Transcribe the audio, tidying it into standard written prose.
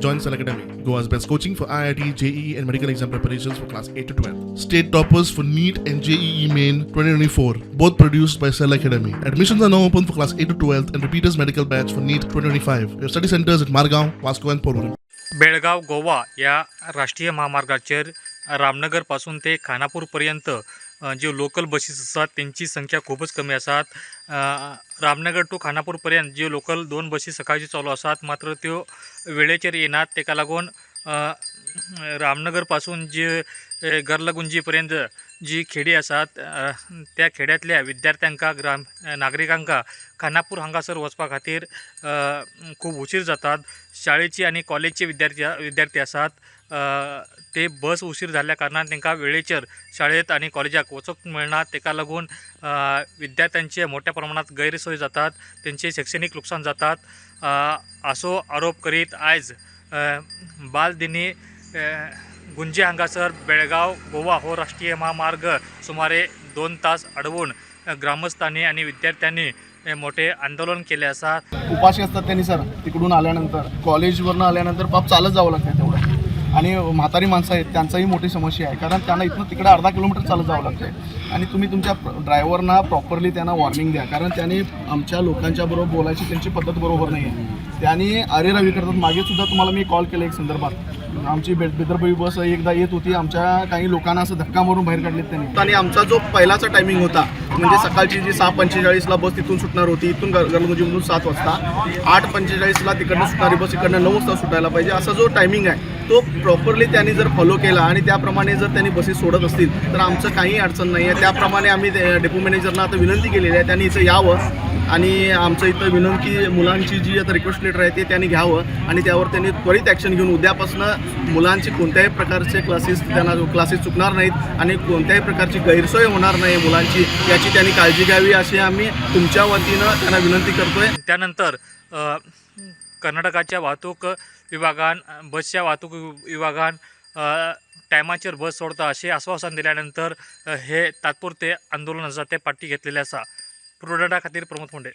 Join Cell Academy, Goa's best coaching for IIT, JEE, and medical exam preparations for class 8 to 12. State toppers for NEET and JEE Main 2024, both produced by Cell Academy. Admissions are now open for class 8 to 12 and repeaters medical batch for NEET 2025. We have study centers at Margaon, Vasco, and Porvorim. Belgaum Goa या राष्ट्रीय महामार्गाचेर रामनगर पासून ते खानापूरपर्यंत ज्यो local बसीस आसात तेंची संख्या खूबच कमी आसात. रामनगर टू खानापूरपर्यंत ज्यो लोकल दोन बसी सकाळच्यो चालू आसात, मात्र त्यो वेळेचेर येनात. तेका लागून रामनगर पासून जे गर्लगुंजी पर्यंत जी खेडी आसात, त्या खेड्यांतल्या विद्यार्थ्यांका, ग्राम नागरिकांका खानापूर हांगासर वचपा खातीर खूब उशीर जातात. शाळेची आनी कॉलेजचे विद्यार्थी विद्यार्थी आसात, ते बस उशीर जाल्ल्या कारणान तांकां वेळेचेर शाळेंत आनी कॉलेजाक वचूंक मेळना. ताका लागून विद्यार्थ्यांचे मोठ्या प्रमाणात गैरसोय जातात, तेंचे शैक्षणीक लुकसाण जातात, असो आरोप करीत आयज बालदिनी गुंजे हांगासर बेळगांव गोवा हो राष्ट्रीय महामार्ग सुमारे 2 तास अडवून ग्रामस्थांनी आणि विद्यार्थ्यांनी मोठे आंदोलन केले आसा. उपाशी असतात त्यांनी सर. तिकडून आल्यानंतर, कॉलेजवरनं आल्यानंतर पाप चालत जावं लागतं तेवढं. आणि म्हातारी माणसं आहेत, त्यांचाही मोठी समस्या आहे, कारण त्यांना इथनं तिकडे अर्धा किलोमीटर चालत जावं लागतं. आणि तुम्ही तुमच्या ड्रायव्हरना प्रॉपरली त्यांना वॉर्निंग द्या, कारण त्यांनी आमच्या लोकांच्या बरोबर बोलायची त्यांची पद्धत बरोबर नाही आहे. त्यांनी अरेरावी करतात. मागे सुद्धा तुम्हाला मी कॉल केला एक संदर्भात. आमची बेदरबवी बस एकदा येत होती, आमच्या काही लोकांना असं धक्का मारून बाहेर काढलेत त्यांनी. आणि आमचा जो पहिलाचा टायमिंग होता, म्हणजे सकाळची जी 6:45ला बस तिथून सुटणार होती, इथून गरगुंजीमधून 7 वाजता, 8:45ला तिकडनं सुटणारी बस इकडनं 9 वाजता सुटायला पाहिजे, असा जो टायमिंग आहे तो प्रॉपरली त्यांनी जर फॉलो केला आणि त्याप्रमाणे जर त्यांनी बसेस सोडत असतील तर आमचं काही अडचण नाही आहे. त्याप्रमाणे आम्ही डेपो मॅनेजरना आता विनंती केलेली आहे, त्यांनी इथं यावं आणि आमचं इथं विनंती, मुलांची जी आता रिक्वेस्ट लेटर आहे ते त्यांनी घ्यावं आणि त्यावर त्यांनी त्वरित ॲक्शन घेऊन उद्यापासून मुलांची कोणत्याही प्रकारचे क्लासेस, त्यांना क्लासेस चुकणार नाहीत आणि कोणत्याही प्रकारची गैरसोय होणार नाही मुलांची, याची त्यांनी काळजी घ्यावी अशी आम्ही तुमच्या वतीनं त्यांना विनंती करतोय. त्यानंतर कर्नाटकाच्या वाहतूक विभागान, बसच्या वाहतूक विभागान टायमाचेर बस सोडता अशें आस्वासन दिल्यानंतर हे तात्पुरते आंदोलन आसा ते फाटी घेतलेले आसा. प्रुडंटा खातीर प्रमोद फोंडे.